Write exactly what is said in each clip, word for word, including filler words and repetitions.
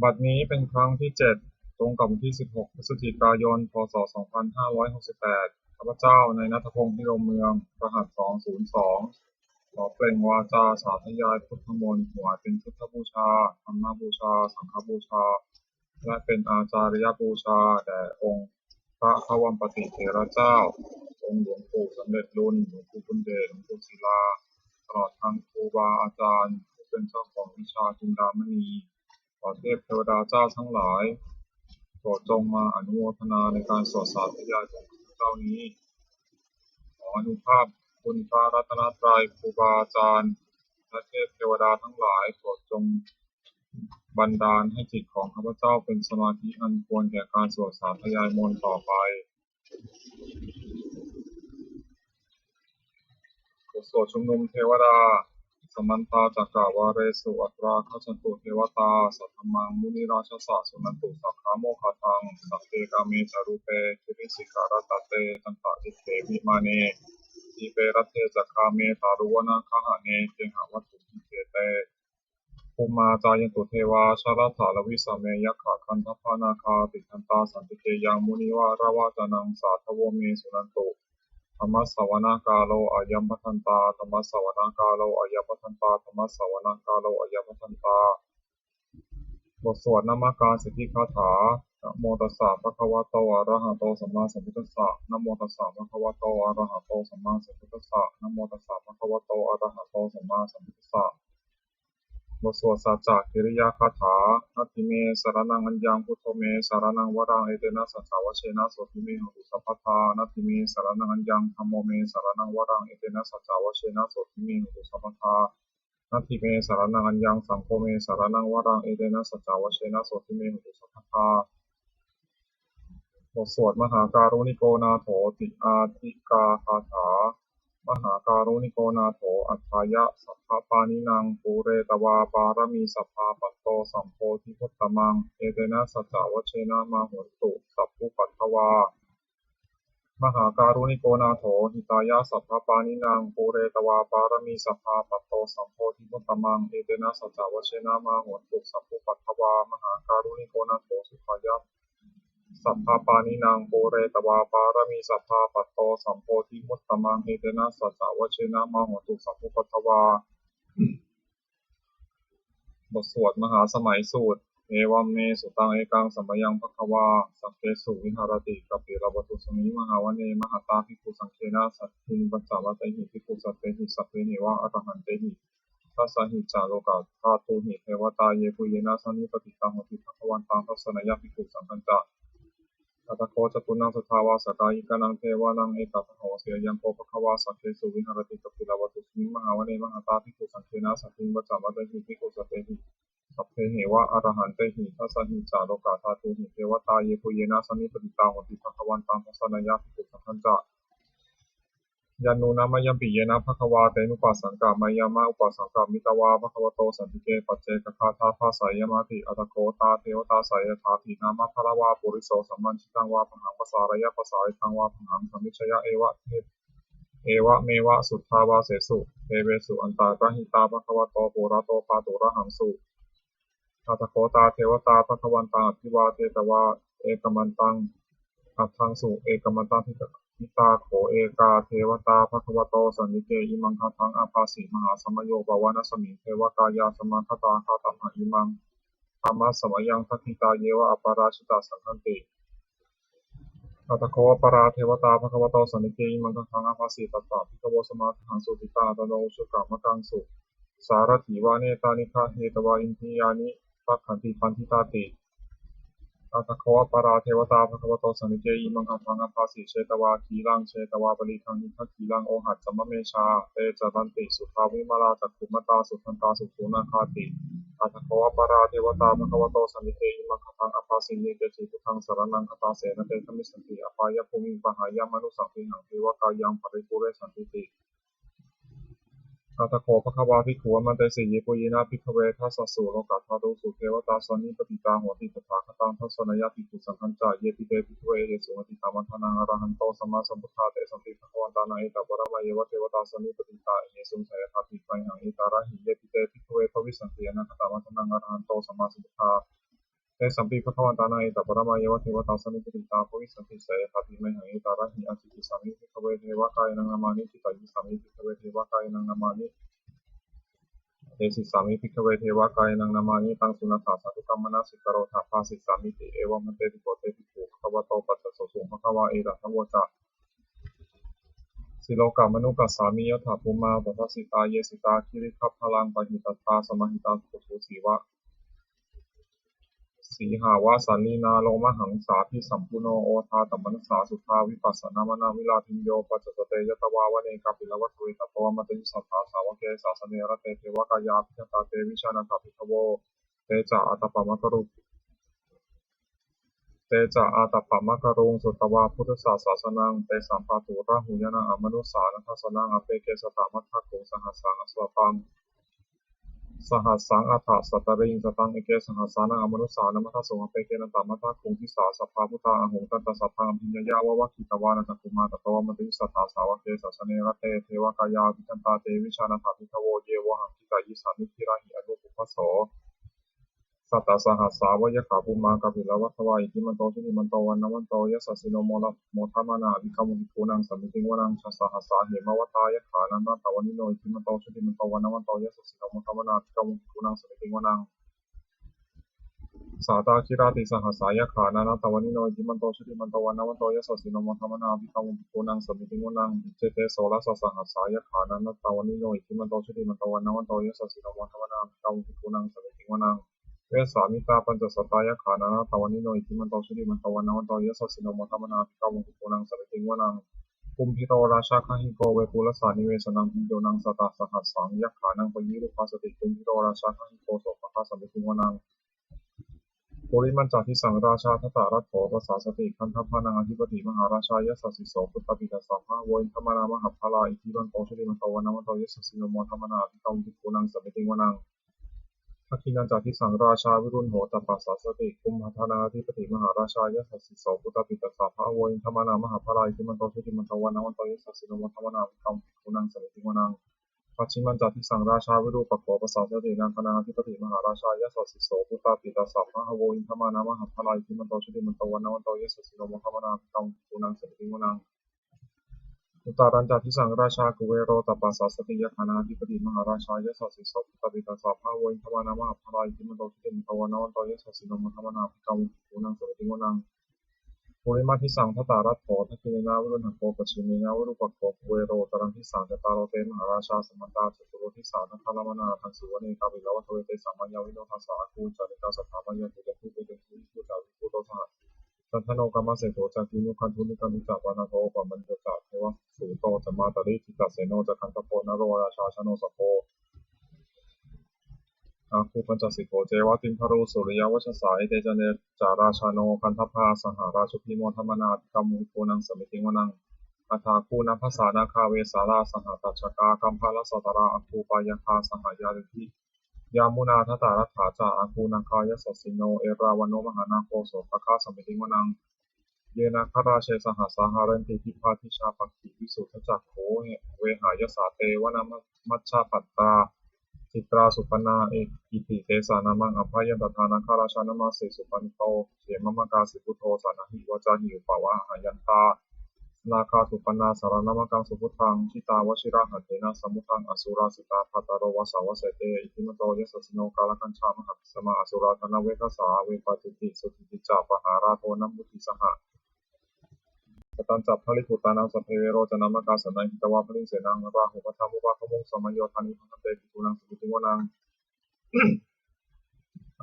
บัดนี้เป็นครั้งที่เจ็ด ตรงกับวันที่สิบหก พฤศจิกายน พ.ศ. สองพันห้าร้อยหกสิบแปด ข้าพเจ้า นายณัฐพงษ์ พิรมเมือง รหัส สองศูนย์สอง ขอเปล่งวาจาสาธยายพุทธมนต์ ถวายเป็นพุทธบูชา ธรรมบูชา สังฆบูชา และเป็นอาจาริยบูชาแด่องค์พระภวัมปติเถระเจ้า องค์หลวงปู่สำเร็จลุน หลวงปู่บุญเดช หลวงปู่ศิลา ตลอดทั้งครูบาอาจารย์ผู้เป็นเจ้าของวิชาจินดามณี ขอเทพเทวดาเจ้าทั้งหลาย โปรดจงมาอนุโมทนาในการสวดสาธยายของข้าพเจ้านี้ ขออานุภาพคุณพระรัตนตรัย ครูบาอาจารย์ และเทพเทวดาทั้งหลาย โปรดจงบันดาลให้จิตของข้าพเจ้าเป็นสมาธิอันควรแก่การสวดสาธยายมนต์ต่อไป บทสวดชุมนุมเทวดา Samantā cakkavāḷesu atrāgacchantu devatā, saddhammaṃ munirājassa suṇantu saggamokkhadaṃ. Sagge kāme ca rūpe girisikharataṭe cantalikkhe vimāne, dīpe raṭṭhe ca gāme taruvanagahane gehavatthumhi khette, bhummā cāyantu devā jalathalavisame yakkhagandhabbanāgā, tiṭṭhantā santike yaṃ munivaravacanaṃ sādhavo me suṇantu. Dhammassavanakālo ayambhadantā. Dhammassavanakālo ayambhadantā. Dhammassavanakālo ayambhadantā. บทสวดนมการสิทธิคาถา Namo tassa bhagavato arahato sammāsambuddhassa. Namo tassa bhagavato arahato sammāsambuddhassa. Namo tassa bhagavato arahato sammāsambuddhassa. บทสวดสัจจกิริยาคาถา Natthi me saraṇaṃ aññaṃ, buddho me saraṇaṃ varaṃ, etena saccavajjena sotthi me hotu sabbadā. Natthi me saraṇaṃ aññaṃ, dhammo me saraṇaṃ varaṃ, etena saccavajjena sotthi me hotu sabbadā. Natthi me saraṇaṃ aññaṃ, saṅgho me saraṇaṃ varaṃ, etena saccavajjena sotthi me hotu sabbadā. บทสวดมหาการุณิโกนาโถติอาทิกาคาถา Mahākāruṇiko nātho atthāya sabbapāṇinaṃ, pūretvā pāramī sabbā patto sambodhimuttamaṃ, etena saccavajjena mā hontu sabbupaddavā. Mahākāruṇiko nātho hitāya sabbapāṇinaṃ, pūretvā pāramī sabbā patto sambodhimuttamaṃ, etena saccavajjena mā hontu sabbupaddavā. Mahākāruṇiko nātho sukhāya sabbapāṇinaṃ, pūretvā pāramī sabbā patto sambodhimuttamaṃ, etena saccavajjena mā hontu sabbupaddavā. บทสวดมหาสมัยสูตร Evaṃ me sutaṃ. Ekaṃ samayaṃ bhagavā sakkesu viharati kapilavatthusmiṃ mahāvane mahatā bhikkhusaṅghena saddhiṃ pañcamattehi bhikkhusatehi sabbeheva arahantehi. Dasahi ca lokadhātūhi devatā yebhuyyena sannipatitā honti bhagavantaṃ dassanāya bhikkhusaṅghañca. Atha kho catunnaṃ suddhāvāsakāyikānaṃ devānaṃ etadahosi: Ayaṃ kho bhagavā sakkesu viharati kapilavatthusmiṃ mahāvane mahatā bhikkhusaṅghena saddhiṃ pañcamattehi bhikkhusatehi sabbeheva arahantehi. Dasahi ca lokadhātūhi devatā yebhuyyena sannipatitā honti bhagavantaṃ dassanāya bhikkhusaṅghañca. Yannūna mayampi yena bhagavā tenupasaṅkameyyāma, upasaṅkamitvā bhagavato santike paccekagāthā bhāseyyāmāti. Atha kho tā devatā seyyathāpi nāma balavā puriso sammiñjitaṃ vā bāhaṃ pasāreyya, pasāritaṃ vā bāhaṃ sammiñjeyya, eva te, evameva suddhāvāsesu devesu antarahitā bhagavato purato pāturahaṃsu. Atha kho tā devatā bhagavantaṃ abhivādetvā ekamantaṃ aṭṭhaṃsu. Ekamantaṃ ṭhitā kho ekā devatā bhagavato santike imaṃ gāthaṃ abhāsi: Mahāsamayo pavanasmiṃ, devakāyā samāgatā; āgatamha imaṃ dhammasamayaṃ dakkhitāyeva aparājitasaṅghanti. Atha kho aparā devatā bhagavato santike imaṃ gāthaṃ abhāsi: Tatra bhikkhavo samādahaṃsu, cittaṃ attano ujukamakaṃsu; sārathīva nettāni gahetvā, indriyāni rakkhanti paṇḍitāti. Atha kho aparā devatā bhagavato santike imaṃ gāthaṃ abhāsi: Chetvā khīlaṃ chetvā palighaṃ, indakhīlaṃ ohaccamanejā; te caranti suddhā vimalā, cakkhumatā sudantā susunāgāti. Atha kho aparā devatā bhagavato santike imaṃ gāthaṃ abhāsi: Ye keci buddhaṃ saraṇaṃ gatāse, na te gamissanti apāyabhūmiṃ; pahāya mānusaṃ dehaṃ, devakāyaṃ paripūressantīti. Atha kho bhagavā bhikkhū āmantesi: Yebhuyyena bhikkhave dasasu lokadhātūsu devatā sannipatitā honti tathāgataṃ dassanāya bhikkhusaṅghañca. Yepi te bhikkhave aṭṭhaṃsu atītamaddhānaṃ arahanto sammāsambuddhā, tesampi bhagavantānaṃ etaparamāyeva devatā sannipatitā ahesuṃ, seyyathāpi mayhaṃ etarahi. Yepi te bhikkhave bhavissanti anāgatamaddhānaṃ arahanto sammāsambuddhā, Tesampi bhagavantānaṃ etaparamāyeva devatā sannipatitā bhavissanti, seyyathāpi mayhaṃ etarahi. Ācikkhissāmi bhikkhave devakāyānaṃ nāmāni, kittayissāmi bhikkhave devakāyānaṃ nāmāni, desissāmi bhikkhave devakāyānaṃ nāmāni, taṃ suṇātha sādhukaṃ manasikarotha bhāsissāmīti. Evaṃ bhanteti kho te bhikkhū bhagavato paccassosuṃ. Bhagavā etadavoca: Silokamanukassāmi, yattha bhummā tadassitā; ye sitā girigabbharaṃ, pahitattā samāhitā. Puthū sīva sīhāva sallīnā, lomahaṃsābhisambhuno; odātamanasā suddhā, vippasannamanāvilā. Bhiyyo pañcasate ñatvā, vane kāpilavatthave; tato āmantayi satthā, sāvake sāsane rate. Devakāyā abhikkantā, te vijānātha bhikkhavo; te ca ātappamakaruṃ te ca ātappamakaruṃ, sutvā buddhassa sāsanaṃ. Tesampāturahu ñāṇaṃ, amanussāna dassanaṃ; appeke satamaddakkhuṃ, sahassaṃ atha sataṃ, sahassaṃ atha sattariṃ. Sataṃ eke sahassānaṃ, amanussānamaddasuṃ; appekenantamaddakkhuṃ, disā sabbā phuṭā ahuṃ. Tañca sabbaṃ abhiññāya, vavakkhitvāna cakkhumā; tato āmantayi satthā, sāvake sāsane rate. Devakāyā abhikkantā, te vijānātha bhikkhavo; ye vohaṃ kittayissāmi, girāhi anupubbaso. Sattasahassā va yakkhā, bhummā kāpilavatthavā; iddhimanto jutimanto, vaṇṇavanto yasassino; modamānā abhikkāmuṃ, bhikkhūnaṃ samitiṃ vanaṃ. Chasahassā hemavatā, yakkhā nānattavaṇṇino; iddhimanto jutimanto, vaṇṇavanto yasassino; modamānā abhikkāmuṃ, bhikkhūnaṃ samitiṃ vanaṃ. Sātāgirā tisahassā, yakkhā nānattavaṇṇino; iddhimanto jutimanto, vaṇṇavanto yasassino; modamānā abhikkāmuṃ, bhikkhūnaṃ samitiṃ vanaṃ. Iccete soḷasasahassā, yakkhā nānattavaṇṇino; iddhimanto jutimanto, vaṇṇavanto yasassino; modamānā abhikkāmuṃ, bhikkhūnaṃ samitiṃ vanaṃ. Vessāmittā pañcasatā, yakkhā nānattavaṇṇino; iddhimanto jutimanto, vaṇṇavanto yasassino; modamānā abhikkāmuṃ, bhikkhūnaṃ samitiṃ vanaṃ. Kumbhīro rājagahiko, vepullassa nivesanaṃ; bhiyyo naṃ satasahassaṃ, yakkhānaṃ payirupāsati; kumbhīro rājagahiko, sopāga samitiṃ vanaṃ. Purimañca disaṃ rājā, dhataraṭṭho pasāsati; gandhabbānaṃ ādhipati, mahārājā yasassi so. Puttāpi tassa bahavo, indanāmā mahabbalā; iddhimanto jutimanto, vaṇṇavanto yasassino; modamānā abhikkāmuṃ, bhikkhūnaṃ samitiṃ vanaṃ. Dakkhiṇañca disaṃ rājā, virūḷho tappasāsati; kumbhaṇḍānaṃ ādhipati, mahārājā yasassi so. Puttāpi tassa bahavo, indanāmā mahabbalā; iddhimanto jutimanto, vaṇṇavanto yasassino; modamānā abhikkāmuṃ, bhikkhūnaṃ samitiṃ vanaṃ. Pacchimañca disaṃ rājā, virūpakkho pasāsati; nāgānaṃ ādhipati, mahārājā yasassi so. Puttāpi tassa bahavo, indanāmā mahabbalā; iddhimanto jutimanto, vaṇṇavanto yasassino; modamānā abhikkāmuṃ, bhikkhūnaṃ samitiṃ vanaṃ. Uttarañca disaṃ rājā, kuvero tappasāsati; yakkhānaṃ ādhipati, mahārājā yasassi so. Puttāpi tassa bahavo, indanāmā mahabbalā; iddhimanto jutimanto, vaṇṇavanto yasassino; modamānā abhikkāmuṃ, bhikkhūnaṃ samitiṃ vanaṃ. Purimaṃ disaṃ dhataraṭṭho, dakkhiṇena virūḷhako; pacchimena virūpakkho, kuvero uttaraṃ disaṃ. Cattāro te mahārājā, samantā caturo disā; daddallamānā aṭṭhaṃsu, vane kāpilavatthave. Tesaṃ māyāvino dāsā, āgū vañcanikā saṭhā; māyā kuṭeṇḍu veṭeṇḍu, viṭū ca viṭuṭo saha; candano kāmaseṭṭho ca, kinnughaṇḍu nighaṇḍu ca; panādo opamañño ca, devasūto ca mātali; cittaseno ca gandhabbo, naḷorājā janosabho; āgū pañcasikho ceva, timbarū suriyavacchasā. Ete caññe ca rājāno, gandhabbā saha rājubhi; modamānā abhikkāmuṃ, bhikkhūnaṃ samitiṃ vanaṃ. Athāgū nābhasā nāgā, vesālā sahatacchakā; kambalassatarā āgū, pāyāgā saha ñātibhi; yāmunā dhataraṭṭhā ca, āgū nāgā yasassino; erāvaṇo mahānāgo, sopāga samitiṃ vanaṃ. Ye nāgarāje sahasā haranti, dibbā dijā pakkhi visuddhacakkhū; vehāyasā te vanamajjhapattā, citrā supaṇṇā iti tesa nāmaṃ. Abhayantadā nāgarājānamāsi, supaṇṇo khemamakāsi buddho; saṇhāhi vācāhi upavhayantā, nāgā supaṇṇā saraṇamakaṃsu buddhaṃ. Jitā vajirahatthena, samuddaṃ asurā sitā; bhātaro vāsavassete, iddhimanto yasassino; kālakañjā mahābhismā, asurā dānaveghasā; vepacitti sucitti ca, pahārādo namucī saha. Satañca baliputtānaṃ, sabbe verocanāmakā; sannayhitvā baliṃ senaṃ, rāhubhaddamupāgamuṃ; samayodāni bhaddante, bhikkhūnaṃ samitiṃ vanaṃ.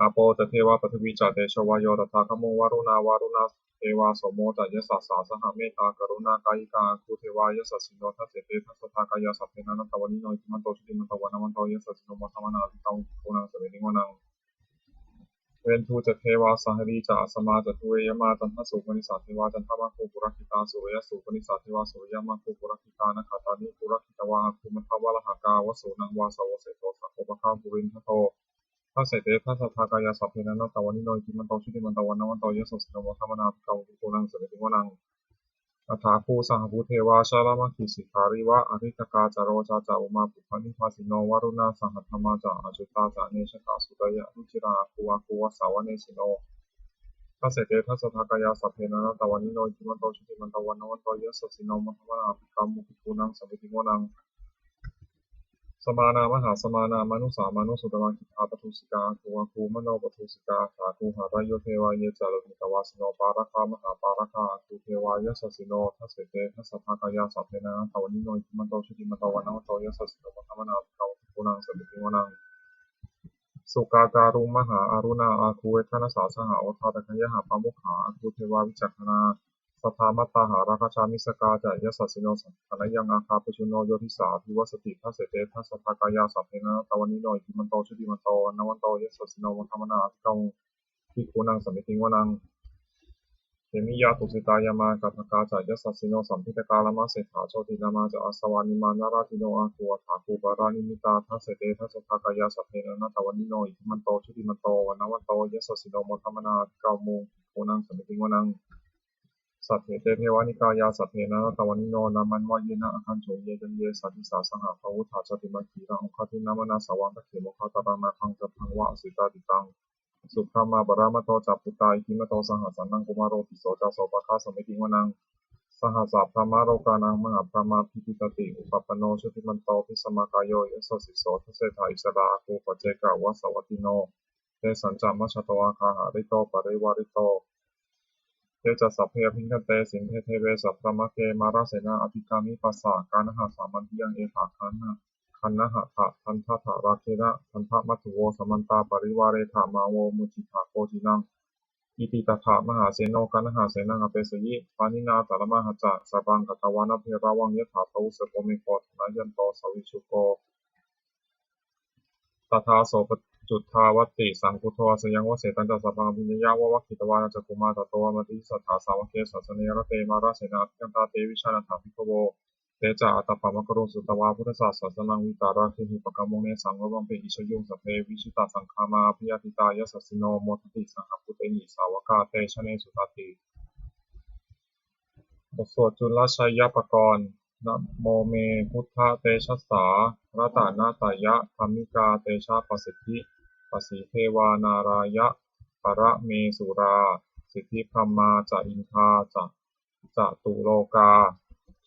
Āpo ca devā paṭhavī ca, tejo vāyo tadāgamuṃ; varuṇā vāruṇā devā, somo ca yasasā saha. Mettākaruṇākāyikā, āgū devā yasassino; dasete dasadhā kāyā, sabbe nānattavaṇṇino; iddhimanto jutimanto, vaṇṇavanto yasassino; modamānā abhikkāmuṃ, bhikkhūnaṃ samitiṃ vanaṃ. Veṇḍū ca devā sahalī ca, asamā ca duve yamā; candassūpanisā devā, candamāgū purakkhitā; suriyassūpanisā devā, suriyamāgū purakkhitā. Nakkhattāni purakkhitvā, āgū mandavalāhakā; vasūnaṃ vāsavo seṭṭho, sakkopāga purindado. Dasete dasadhā kāyā, sabbe nānattavaṇṇino; iddhimanto jutimanto, vaṇṇavanto yasassino; modamānā abhikkāmuṃ, bhikkhūnaṃ samitiṃ vanaṃ. Athāgū sahabhū devā, jalamaggisikhāriva; ariṭṭhakā ca rojā ca, ummāpupphanibhāsino; varuṇā sahadhammā ca, accutā ca anejakā; sūleyyarucirā āgū, āgū vāsavanesino. dasete dasadhā kāyā sabbe nānattavaṇṇino iddhimanto jutimanto vaṇṇavanto yasassino modamānā abhikkāmuṃ bhikkhūnaṃ samitiṃ vanaṃ. Samānā mahāsamānā mānusā mānusuttamā khiḍḍāpadūsikā āgū āgū manopadūsikā athāgū harayo devā ye ca lohitavāsino pāragā mahāpāragā āgū devā yasassino dasete dasadhā kāyā sabbe nānattavaṇṇino iddhimanto jutimanto vaṇṇavanto yasassino modamānā abhikkāmuṃ bhikkhūnaṃ samitiṃ vanaṃ. Sukkā karumhā aruṇā āgū veghanasā saha odātagayhā pāmokkhā āgū devā vicakkhaṇā sadāmattā hāragajā missakā ca yasassino thanayaṃ āgā pajjunno yo disā abhivassati. Dasete dasadhā kāyā sabbe nānattavaṇṇino iddhimanto jutimanto vaṇṇavanto yasassino modamānā abhikkāmuṃ bhikkhūnaṃ samitiṃ vanaṃ. Khemiyā tusitā yāmā kaṭṭhakā ca yasassino lambitakā lāmaseṭṭhā jotināmā ca āsavā nimmānaratino āgū athāgū paranimmitā. Dasete dasadhā kāyā sabbe nānattavaṇṇino iddhimanto jutimanto vaṇṇavanto yasassino modamānā abhikkāmuṃ bhikkhūnaṃ samitiṃ vanaṃ. Saṭṭhete devanikāyā sabbe nānattavaṇṇino nāmanvayena āgañchuṃ ye caññe sadisā saha. Pavutthajātimakkhilaṃ oghatiṇṇamanā sāvaṃ dakkhemoghataraṃ nāgaṃ candaṃva asitātitaṃ. Subrahmā paramatto ca puttā iddhimato saha sanaṅkumāro tisso ca sopāga samitiṃ vanaṃ. Sahassabrahmalokā mahābrahmābhitiṭṭhati upapanno jutimanto bhismākāyo yasassi so. Dasettha issarā āgū paccekavasavattino tesañca majjhato āgā hārito parivārito. Te ca sabbe abhikkante sinde deve sabrahmake mārasenā abhikkāmi passa kaṇhassa mandiyaṃ. Etha gaṇhatha gaṇhatharāgena bandhamatthu vo samantā parivāretha mā vo muñcittha koci naṃ. Iti tattha mahāseno kaṇhasenaṃ apesayi pāṇinā talamāhacca saraṃ katvāna bheravaṃ yathā pāvussako megho thanayanto savijjuko. Tadā so paccudāvatti saṅkuddho asayaṃvase. Tañca sabbaṃ abhiññāya vavakkhitvāna cakkhumā tato āmantayi satthā sāvake sāsane rate mārasenā abhikkantā te vijānātha bhikkhavo. Te ca ātappamakaruṃ sutvā buddhassa sāsanaṃ vītarāgehi pakkāmuṃ nesaṃ lomampi iñjayuṃ. Sabbe vijitasaṅgāmā bhayātītā yasassino modanti saha bhūtehi sāvakā te janesutāti. บทสวดจุลชัยปกรณ์ Namo me buddhatejassā ratanattayadhammikā tejapasiddhi pasīdevā nārāyaparamesurā siddhibrahmā ca indā ca catulokā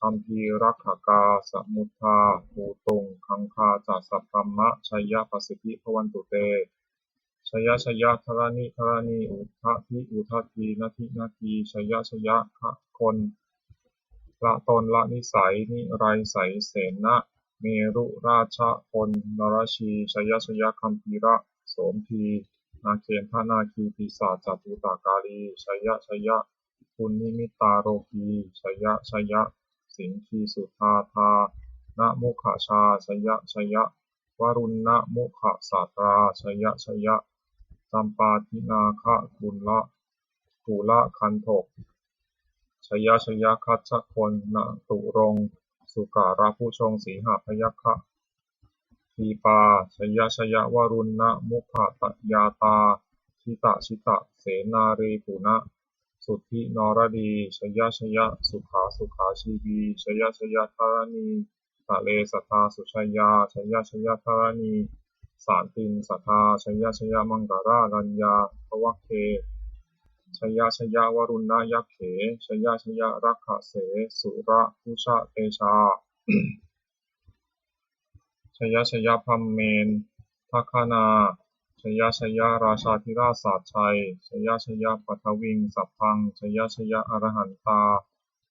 gambhīrakkhakā samuddā bhūtuṃ gaṅgā ca sabrahmajayapasiddhi bhavantu te. Jaya jaya dharaṇi dharaṇī udadhi udadhī nadi nadī jaya jaya gagonlatonla nisai niraisai sena merurājabonlarajī jaya jaya gambhīrasombhī nāgendanāgī pisācabhūtakālī jaya jaya dunnimittarogī jaya jaya siṅgīsudādānamukhajā jaya jaya varuṇṇamukhasātrā jaya jaya campādināgakulagandhok jaya jaya gajjagonnaturaṅga sukarabhujaṅga sīhabyagghadīpā jaya jaya varuṇṇamukhayātrā jitajitasennārī punasuddhi naradī jaya jaya sukhā sukhā jīvī jaya jaya dharaṇī tale sadā sujayā jaya jaya dharaṇī santin sadā jaya jaya maṅkarāraññā bhavagge jaya jaya varuṇṇayakkhe jaya jaya rakkhase surabhujatejā jaya jaya brahmendagaṇā jaya jaya rājādhirājasājjaya jaya jaya paṭhaviṃ sabbaṃ jaya jaya arahantā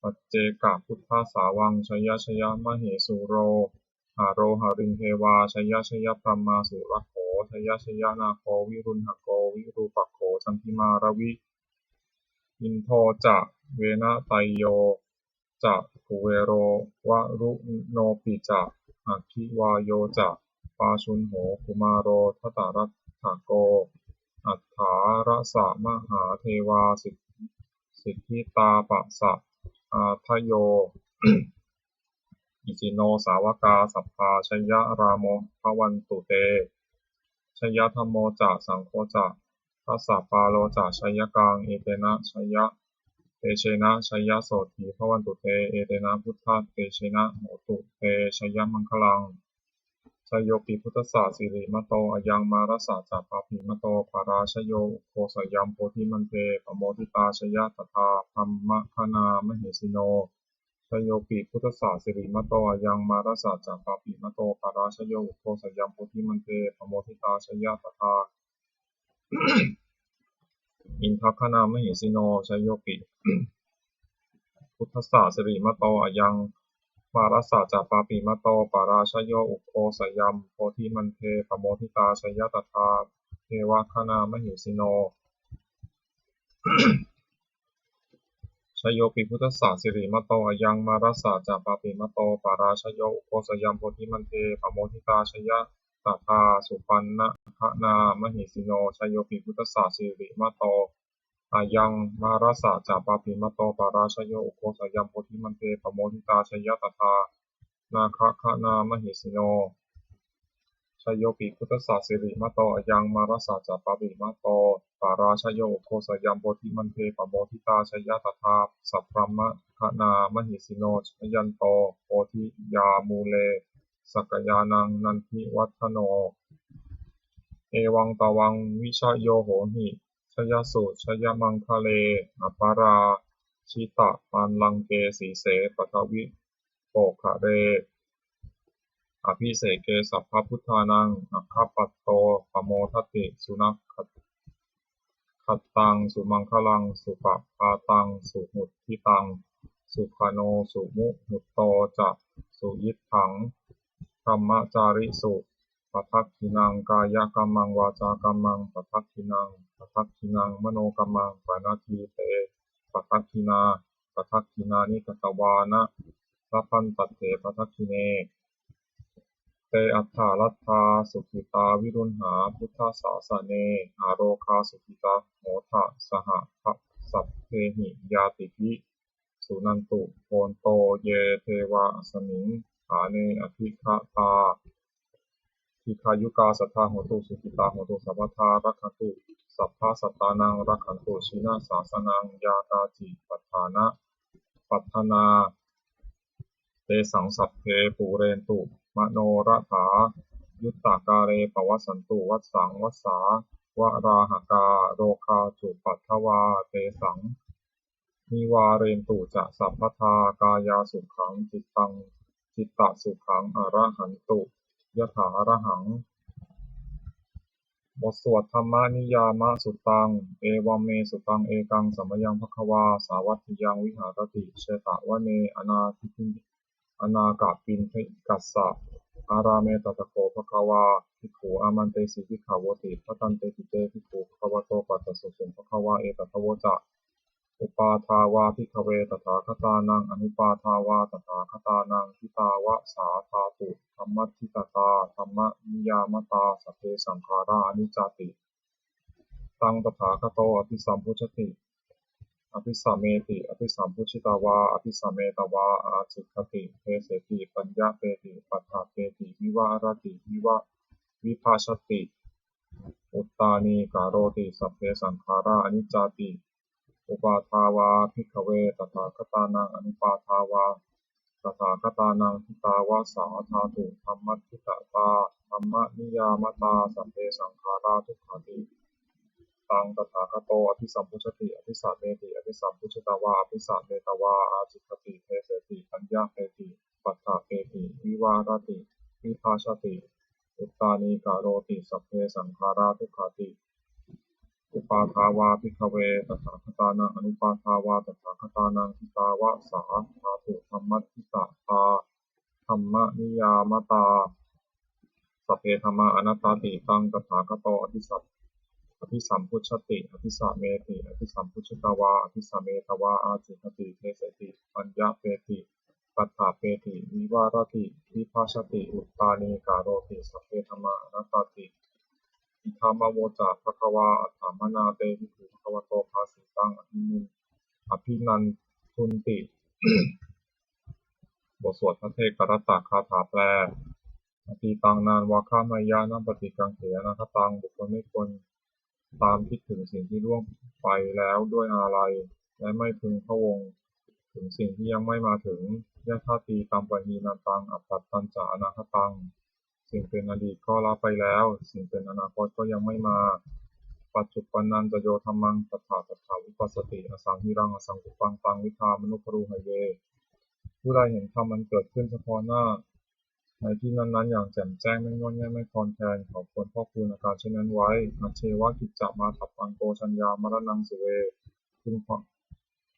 paccekabuddhasāvaṃ jaya jaya mahesuro haro harindevā jaya jaya brahmā surakkho jaya jaya nāgo viruḷhako virūpakkho candimā ravi indo ca venateyyo ca kuvero varuṇopi ca aggi vāyo ca pājuṇho kumāro dhataraṭṭhako aṭṭhārasa mahādevā siddhitāpasaādayo isino sāvakā sabbā jaya rāmo bhavantu te. Jaya dhammo ca saṅgho ca dasapālo ca jayakaṃ etena jaya tejena jaya sotthī bhavantu te. Etena buddhatejena hotu te jayamaṅgalaṃ. Jayopi buddhassa sirīmato ayaṃ, mārassa ca pāpimato parājayo, ugghosayaṃ bodhimaṇḍe pamoditā, jaya tadā brahmagaṇā mahesino. Jayopi buddhassa sirīmato ayaṃ, mārassa ca pāpimato parājayo, ugghosayaṃ bodhimaṇḍe pamoditā, jaya tadā indagaṇā mahesino. Jayopi buddhassa sirīmato ayaṃ, mārassa ca pāpimato parājayo, ugghosayaṃ bodhimaṇḍe pamoditā, jaya tadā devagaṇā mahesino. Jayopi buddhassa sirīmato ayaṃ, mārassa ca pāpimato parājayo, ugghosayaṃ bodhimaṇḍe pamoditā, jaya tadā supaṇṇagaṇā mahesino. Jayopi buddhassa sirīmato ayaṃ, mārassa ca pāpimato parājayo, ugghosayaṃ bodhimaṇḍe pamoditā, jaya tadā nāgagaṇā mahesino. Jayopi buddhassa sirīmato ayaṃ, mārassa ca pāpimato parājayo, ugghosayaṃ bodhimaṇḍe pamoditā, jaya tadā sabrahmagaṇā mahesino. Jayanto bodhiyā mūle sakyānaṃ nandivaḍḍhano, evaṃ tvaṃ vijayo hohi, jayassu jayamaṅgale. Aparājitapallaṅke sīse paṭhavipokkhare, abhiseke sabbabuddhānaṃ aggappatto pamodati. Sunakkhattaṃ sumaṅgalaṃ supabhātaṃ suhuṭṭhitaṃ, sukhaṇo sumuhutto ca suyiṭṭhaṃ brahmacārisu. Padakkhiṇaṃ kāyakammaṃ vācākammaṃ padakkhiṇaṃ, padakkhiṇaṃ manokammaṃ paṇidhī te padakkhiṇā. Padakkhiṇāni katvāna labhantatthe padakkhiṇe. Te atthaladdhā sukhitā viruḷhā buddhasāsane, arogā sukhitā hotha saha sabbehi ñātibhi. Suṇantu bhonto ye devā asmiṃ ṭhāne adhigatā, dīghāyukā sadā hontu, sukhitā hontu sabbadā, rakkhantu sabbasattānaṃ, rakkhantu jinasāsanaṃ. Yā kāci patthanā patthanā tesaṃ sabbe pūrentu manorathā, yuttakāle pavassantu vassaṃ vassā valāhakā. Rogā cupaddavā tesaṃ nivārentu ca sabbadā, kāyāsukhaṃ cittaṃ cittasukhaṃ arahantu yathārahaṃ. บทสวด Dhammaniyāmasuttaṃ. Evaṃ me sutaṃ. Ekaṃ samayaṃ bhagavā sāvatthiyaṃ viharati jetavane anāthipi anākappiṇḍikassa ārāme. Tatra kho bhagavā bhikkhū āmantesi bhikkhavoti. Bhadanteti te bhikkhū bhagavato paccassosuṃ. Bhagavā etadavoca. Uppādā vā bhikkhave tathāgatānaṃ anuppādā vā tathāgatānaṃ, ṭhitā va sā dhātu dhammaṭṭhitatā dhammaniyāmatā, sabbe saṅkhārā aniccāti. Taṃ tathāgato abhisambujjhati abhisameti, abhisambujjhitvā abhisametvā ācikkhati deseti paññapeti paṭṭhapeti vivarati viva vibhajati uttānīkaroti, sabbe saṅkhārā aniccāti. Uppādā vā bhikkhave tathāgatānaṃ anuppādā vā tathāgatānaṃ, ṭhitā va sā dhātu dhammaṭṭhitatā dhammaniyāmatā, sabbe saṅkhārā dukkhāti. Taṃ tathāgato abhisambujjhati abhisameti, abhisambujjhitvā abhisametvā ācikkhati deseti paññapeti paṭṭhapeti vivarati vibhajati uttānīkaroti, sabbe saṅkhārā dukkhāti. Uppādā vā bhikkhave tathāgatānaṃ anuppādā vā tathāgatānaṃ, ṭhitā va sā dhātu dhammaṭṭhitatā dhammaniyāmatā, sabbe dhammā anattāti. Taṃ tathāgato abhisam abhisambujjhati abhisameti, abhisambujjhitvā abhisametvā ācikkhati deseti paññapeti paṭṭhapeti vivarati vibhajati uttānīkaroti, sabbe dhammā anattāti. Idamavoca bhagavā. Attamanā te bhikkhū bhagavato bhāsitaṃ abhinandunti. บทสวดพระเทกรัตตคาถาแปล Atītaṃ nānvāgameyya nappaṭikaṅkhe anāgataṃ. บุคคลไม่ควรตามคิดถึงสิ่งที่ล่วงไปแล้วด้วยอาลัย และไม่พึงพะวงถึงสิ่งที่ยังไม่มาถึง Yadatītampahīnantaṃ appattañca anāgataṃ. สิ่งเป็นอดีตก็ละไปแล้ว สิ่งเป็นอนาคตก็ยังไม่มา Paccuppannañca yo dhammaṃ tattha tattha vipassati, asaṃhiraṃ asaṅkuppaṃ taṃ viddhā manubrūhaye. ผู้ใดเห็นธรรมอันเกิดขึ้นเฉพาะหน้า ในที่นั้นๆ อย่างแจ่มแจ้ง ไม่ง่อนแง่นไม่คลอนแคลน เขาควรพอกพูนอาการเช่นนั้นไว้ Ajjeva kiccamātappaṃ ko jaññā maraṇaṃ suve. คุณความ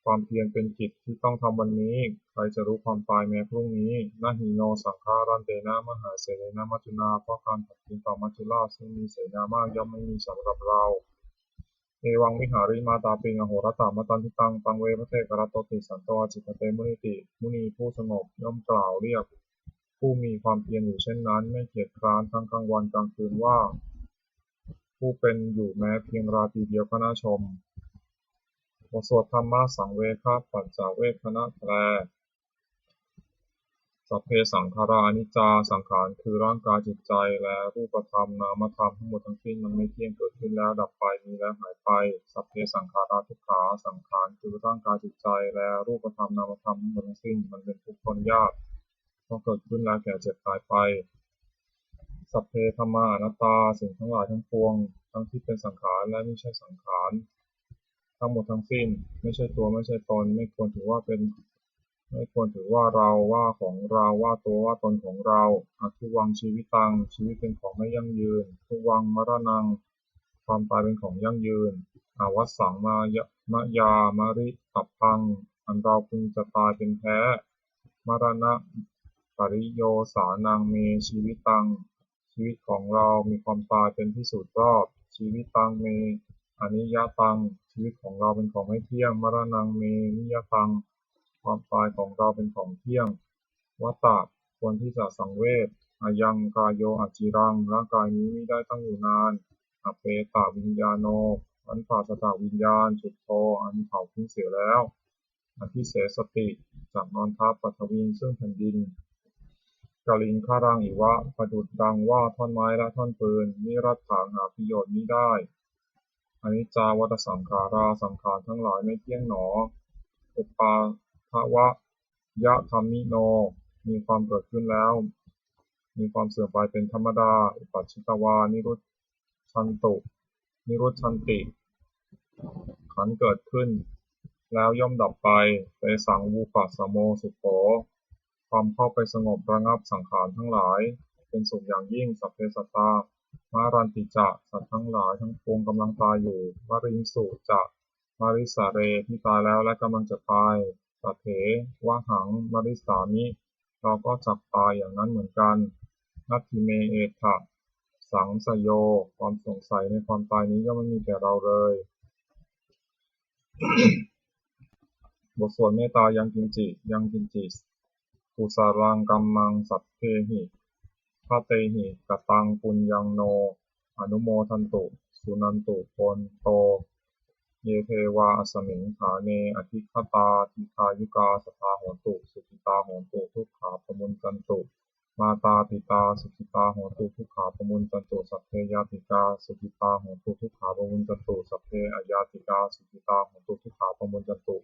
ความเพียรเป็นกิจที่ต้องทำวันนี้ ใครจะรู้ความตายแม้พรุ่งนี้ Na hi no saṅgarantena mahāsenena maccunā, เพราะการผัดเพี้ยนต่อมัจจุราชซึ่งมีเสนามากย่อมไม่มีสำหรับเรา Evaṃvihārimātāpiṃ ahorattamatanditaṃ, taṃ ve bhaddekarattoti santo ācikkhate munīti. มุนีผู้สงบย่อมกล่าวเรียก ผู้มีความเพียรอยู่เช่นนั้น ไม่เกียจคร้านทั้งกลางวันกลางคืนว่า ผู้เป็นอยู่แม้เพียงราตรีเดียวก็น่าชม บทสวดธรรมสังเวคปัจจเวกขณะแปล Sabbe saṅkhārā aniccā. สังขารคือร่างกายจิตใจและรูปธรรมนามธรรมทั้งหมดทั้งสิ้น มันไม่เที่ยง เกิดขึ้นแล้วดับไป มีแล้วหายไป Sabbe saṅkhārā dukkhā. สังขารคือร่างกายจิตใจและรูปธรรมนามธรรมทั้งหมดทั้งสิ้น มันเป็นทุกข์ทนยาก เพราะเกิดขึ้นแล้วแก่เจ็บตายไป Sabbe dhammā anattā. สิ่งทั้งหลายทั้งปวง ทั้งที่เป็นสังขารและไม่ใช่สังขาร ทั้งหมดทั้งสิ้น ไม่ใช่ตัวไม่ใช่ตน ไม่ควรถือว่าเป็น ไม่ควรถือว่าเรา ว่าของเรา ว่าตัวว่าตนของเรา Addhuvaṃ jīvitaṃ. ชีวิตเป็นของไม่ยั่งยืน Dhuvaṃ maraṇaṃ. ความตายเป็นของยั่งยืน Avassaṃ maya- mayā maritabbaṃ. อันเราพึงจะตายเป็นแท้ Maraṇapariyosānaṃ me jīvitaṃ. ชีวิตของเรามีความตายเป็นที่สุดรอบ Jīvitaṃ me aniyataṃ. ชีวิตของเราเป็นของไม่เที่ยง Maraṇaṃ me niyataṃ. ความตายของเราเป็นของเที่ยง Vata. ควรที่จะสังเวช Ayaṃ kāyo aciraṃ. ร่างกายนี้มิได้ตั้งอยู่นาน Apetaviññāṇo. อันปราศจากวิญญาณ Chuḍḍho. อันเผาทิ้งเสียแล้ว Adhisessati. จักนอนทับ Paṭhaviṃ. ซึ่งแผ่นดิน Kaliṅgaraṃ iva. ประดุจดังว่าท่อนไม้และท่อนฟืน Niratthaṃ. หาประโยชน์มิได้ Aniccā vata saṅkhārā. สังขารทั้งหลายไม่เที่ยงหนอ Uppādavayadhammino. มีความเกิดขึ้นแล้ว มีความเสื่อมไปเป็นธรรมดา Uppajjitvā nirujjhantu nirujjhanti. ครั้นเกิดขึ้นแล้วย่อมดับไป Tesaṃ vūpasamo sukho. ความเข้าไปสงบระงับสังขารทั้งหลาย เป็นสุขอย่างยิ่ง Sabbe sattā maranti ca. สัตว์ทั้งหลายทั้งปวงกำลังตายอยู่ Mariṃsu ca marissare. ที่ตายแล้วและกำลังจะตาย Tathevāhaṃ marissāmi. เราก็จักตายอย่างนั้นเหมือนกัน Natthi me ettha saṃsayo. ความสงสัยในความตายนี้ย่อมไม่มีแก่เราเลย บทสวดเมตตา Yaṅkiñci yaṅkiñci kusalaṃ kammaṃ sabbehi katehi kataṃ puññaṃ no anumodantu suṇantu bhonto ye devā asmiṃ ṭhāne adhigatā dīghāyukā sadā hontu sukhitā hontu dukkhā pamuñcantu. Mātāpitā sukhitā hontu dukkhā pamuñcantu. Sabbe ñātikā sukhitā hontu dukkhā pamuñcantu. Sabbe aññātikā sukhitā hontu dukkhā pamuñcantu.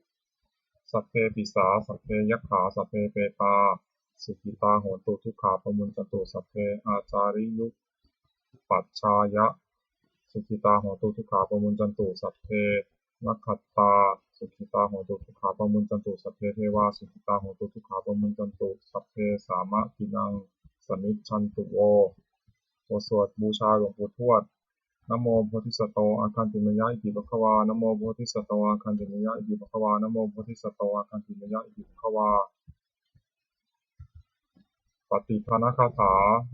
Sabbe pisā sabbe yakkhā sabbe petā sukhitā hontu dukkhā pamuñcantu. Sabbe ācariyupajjhāyā sukhitā hontu dukkhā pamuñcantu. Sabbe nakkhattā sukhitā hontu dukkhā pamuñcantu. Sabbe devā sukhitā hontu dukkhā pamuñcantu. Sabbe sāmaggīnaṃ samijjhantu vo. บทสวดบูชาหลวงปู่ทวด Namo bodhisatto āgantimāya iti bhagavā. Namo bodhisatto āgantimāya iti bhagavā. Namo bodhisatto āgantimāya iti bhagavā. Pattidānagāthā.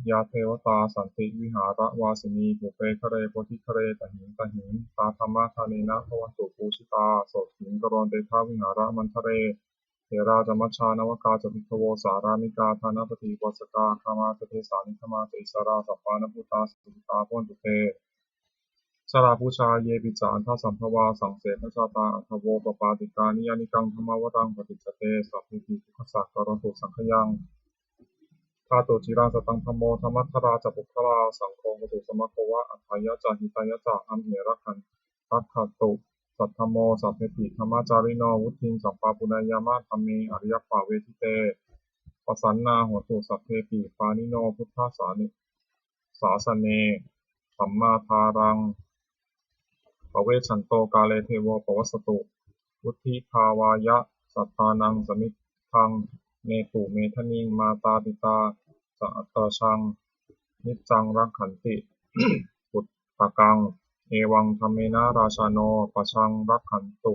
Yā devatā santi vihāravāsinī pubbe ghare bodhighare tahiṃ tahiṃ, tā dhammadānena bhavantu pūjitā, sotthiṃ karontedha vihāramaṇḍale. Therā ca majjhā navakā ca bhikkhavo, sārāmikā dānapatī upāsakā, gāmā ca desā nigamā ca issarā, sappāṇabhūtā sukhitā bhavantu te. Jalābujā yepi ca aṇḍasambhavā, saṃsedajātā athavopapātikā, niyyānikaṃ dhammavaraṃ paṭicca te, sabbepi dukkhassa karontu saṅkhayaṃ. Ṭhātu ciraṃ sataṃ dhammo, dhammaddharā ca puggalā, saṅgho hotu samaggo va, atthāya ca hitāya ca. Amhe rakkhatu rakkhantu saddhammo, sabbepi dhammacārino, vuḍḍhiṃ sampāpuṇeyyāma, dhamme ariyappavedite. Pasannā hontu sabbepi, pāṇino buddhasāni sāsane sammā dhāraṃ pavecchanto kāle devo pavassatu. Vuḍḍhibhāvāya sattānaṃ samiddhaṃ netu medaniṃ. Mātā pitā ca atrajaṃ niccaṃ rakkhanti puttakaṃ, evaṃ dhammena rājāno pajaṃ rakkhantu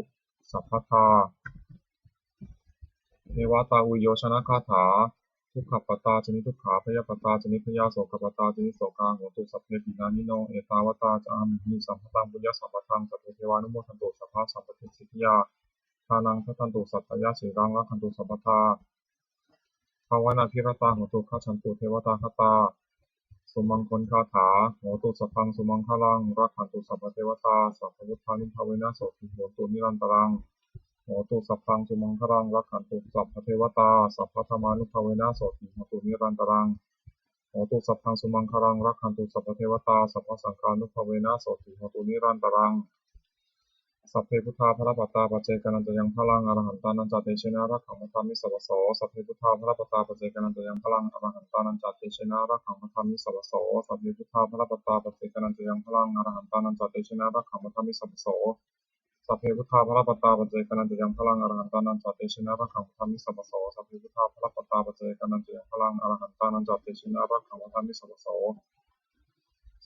sabbadā. Devatāuyyojanagāthā. Dukkhappattā ca niddukkhā, bhayappattā ca nibbhayā, sokappattā ca nissokā, hontu sabbepi pāṇino. Ettāvatā ca amhehi sambhataṃ puññasampadaṃ, sabbe devānumodantu sabbasampattisiddhiyā. Dānaṃ dadantu saddhāya, sīlaṃ rakkhantu sabbadā, bhāvanābhiratā hontu, gacchantu devatāgatā. Sumaṅgalagāthā. Hotu sabbaṃ sumaṅgalaṃ, rakkhantu sabbadevatā, sabbabuddhānubhāvena sotthī hontu nirantaraṃ. Hotu sabbaṃ sumaṅgalaṃ, rakkhantu sabbadevatā, sabbadhammānubhāvena sotthī hontu nirantaraṃ. Hotu sabbaṃ sumaṅgalaṃ, rakkhantu sabbadevatā, sabbasaṅghānubhāvena sotthī hontu nirantaraṃ. Sabbe buddhā balappattā, paccekānañca yaṃ balaṃ, arahantānañca tejena, rakkhaṃ bandhāmi sabbaso. Sabbe buddhā balappattā, paccekānañca yaṃ balaṃ, arahantānañca tejena, rakkhaṃ bandhāmi sabbaso. Sabbe buddhā balappattā, paccekānañca yaṃ balaṃ, arahantānañca tejena, rakkhaṃ bandhāmi sabbaso. Sabbe buddhā balappattā, paccekānañca yaṃ balaṃ, arahantānañca tejena, rakkhaṃ bandhāmi sabbaso. Sabbe buddhā balappattā, paccekānañca yaṃ balaṃ, arahantānañca tejena, rakkhaṃ bandhāmi sabbaso.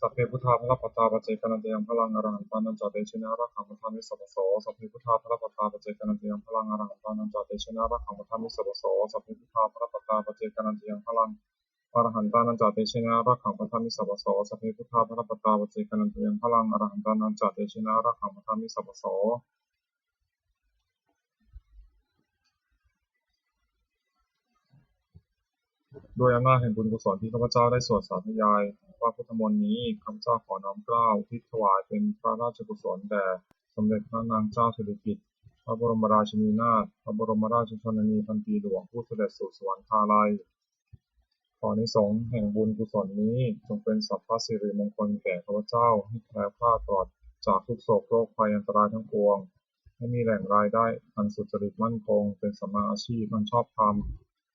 Sabbe buddhā balappattā, paccekānañca yaṃ balaṃ, arahantānañca tejena, rakkhaṃ bandhāmi sabbaso. Sabbe buddhā balappattā, paccekānañca yaṃ balaṃ, arahantānañca tejena, rakkhaṃ bandhāmi sabbaso. Sabbe buddhā balappattā, paccekānañca yaṃ balaṃ, arahantānañca tejena, rakkhaṃ bandhāmi sabbaso. Sabbe buddhā balappattā, paccekānañca yaṃ balaṃ, arahantānañca tejena, rakkhaṃ bandhāmi sabbaso. ด้วยอำนาจแห่งบุญกุศลที่ข้าพเจ้าได้สวดสาธยายพระพุทธมนต์นี้ ข้าพเจ้าขอน้อมเกล้าอุทิศถวายเป็นพระราชกุศลแด่สมเด็จพระนางเจ้าสิริกิติ์ พระบรมราชินีนาถ พระบรมราชชนนีพันปีหลวง ผู้เสด็จสู่สวรรคาลัย ขออานิสงส์แห่งบุญกุศลนี้จงเป็นสัพพสิริมงคลแก่ข้าพเจ้า ให้แคล้วคลาดปลอดจากทุกข์โศกโรคภัยอันตรายทั้งปวง ให้มีแหล่งรายได้อันสุจริตมั่นคง เป็นสัมมาอาชีพอันชอบธรรม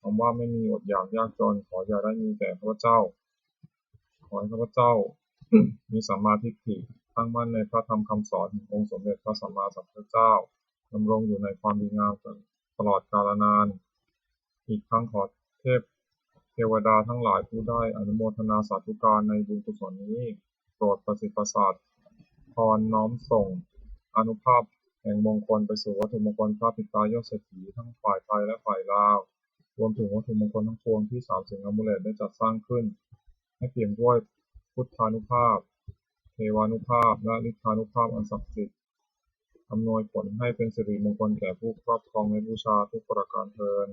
คำว่าไม่มีอดอยากยากจน ขออย่าได้มีแก่ข้าพเจ้า ขอให้ข้าพเจ้า มีสัมมาทิฏฐิ ตั้งมั่นในพระธรรมคำสอนแห่งองค์สมเด็จพระสัมมาสัมพุทธเจ้า ดำรงอยู่ในความดีงามตลอดกาลนาน อีกทั้งขอเทพเทวดาทั้งหลายผู้ได้อนุโมทนาสาธุการในบุญกุศลนี้ โปรดประสิทธิ์ประสาทพรน้อมส่งอานุภาพแห่งมงคลไปสู่วัตถุมงคลพระปิดตายอดเศรษฐีทั้งฝ่ายไทยและฝ่ายลาว รวมถึงวัตถุมงคลทั้งปวงที่สามสิงห์อามูเลตได้จัดสร้างขึ้น ให้เปี่ยมด้วยพุทธานุภาพ เทวานุภาพ และฤทธานุภาพอันศักดิ์สิทธิ์ อำนวยผลให้เป็นสิริมงคลแก่ผู้ครอบครองและบูชาทุกประการเทอญ